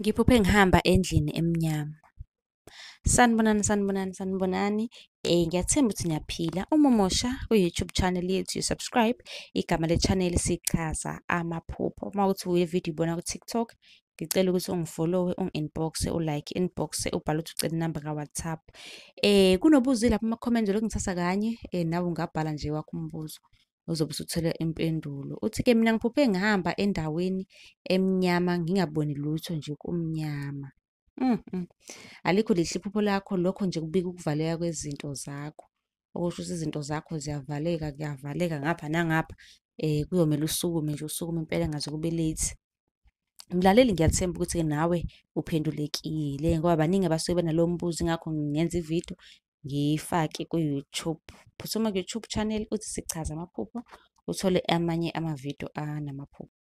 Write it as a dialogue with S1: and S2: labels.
S1: Ngiphuphe ngihamba endlini emnyama. Sanibonani, sanibonani, sanibonani. Ngiyathemba ukuthi niyaphila. Uma umusha kwi-YouTube channel yethu, you subscribe. Igama le-channel sichaza amaphupho. Uma kuthi le video uyibona ku-TikTok, ngicela ukuthi ungi-follow-e, ungi-inbox-e, u-like, inbox, ubhale ukuthi ucela inamba ka-WhatsApp. Kunobuzo lapha ama-comment, lokhu ngithatha kanye, nawe ungabhala nje wakho umbuzo, uzobe usuthola impendulo. Uthi-ke mina ngiphuphe ngihamba endaweni emnyama ngingaboni lutho nje, kumnyama. Alikho lihle iphupho lakho, lokho nje kubika ukuvaleka kwezinto zakho. Okusho ukuthi izinto zakho ziyavaleka, kuyavaleka ngapha nangapha. Kuyomele usukume nje, usukume impela kungaze kube late. Mlaleli, ngiyathemba ukuthi-ke nawe uphendulekile ngoba baningi abasuke benalowo mbuzo, ingakho ngenza ividiyo ngiyifake ku-YouTube. Phuthuma ku-YouTube channel uthi sichaza amaphupho, uthole amanye amavidiyo anamaphupho.